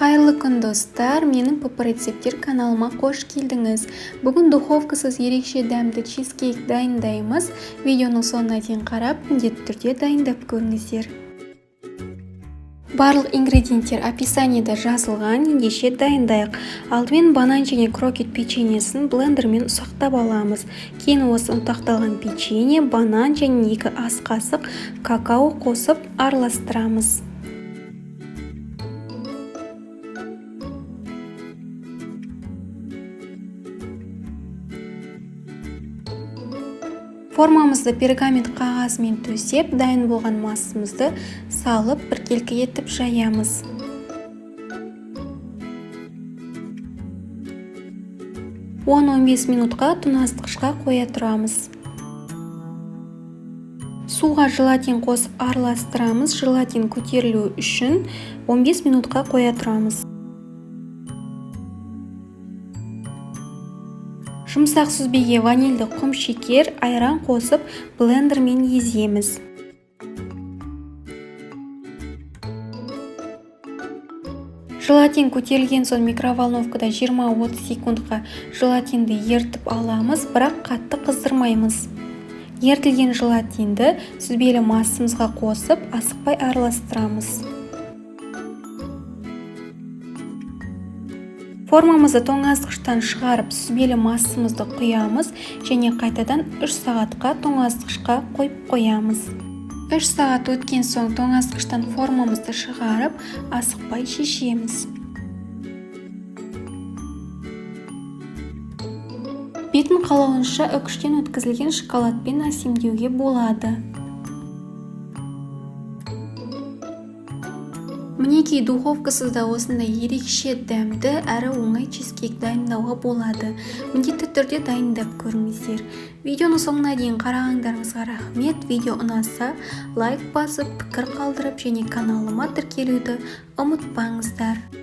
Қайырлы күн, достар! Менің ПП рецепттер каналыма қош келдіңіз. Бүгін духовкасыз ерекше дәмді чизкейк дайындаймыз. Видеоның соңына дейін қарап, міндетті түрде дайындап көріңіздер. Барлық ингредиенттер описаниеда жазылған, ендеше дайындайық. Алдымен банан және крокет печеньесін блендермен ұсақтап аламыз. Кейін осы ұнтақталған печенье, банан және 2 ас қасық какао қосып араластырамыз. Формамызды пергамент қағазымен төсеп, дайын болған массамызды салып, біркелкі етіп жаямыз. 10-15 минутқа тоңазытқышқа қоя тұрамыз. Суға желатин қосып араластырамыз. Желатин көтерілу үшін 15 минутқа қоя тұрамыз. Жұмсақ сүзбеге ванильді құм шекер, айран қосып, блендермен еземіз. Желатин көтерілген соң микроволновкада 20-30 секундқа желатинді ерітіп аламыз, бірақ қатты қыздырмаймыз. Ерітілген желатинді сүзбелі массамызға қосып, асықпай араластырамыз. Формамызды тоңазытқыштан шығарып, сүзбелі массамызды құямыз және қайтадан 3 сағатқа тоңазытқышқа қойып қоямыз. 3 сағат өткен соң тоңазытқыштан формамызды шығарып, асықпай шешеміз. Бетін қалауынша үкіштен өткізілген шоколадпен әсемдеуге болады. Мінекей, духовкасыз да осындай ерекше дәмді әрі оңай чизкейк дайындауға болады. Міндетті түрде дайындап көріңіздер. Видеоның соңына дейін қарағандарыңызға рахмет. Видео ұнаса, лайк басып, пікір қалдырып және каналыма тіркелуді ұмытпаңыздар.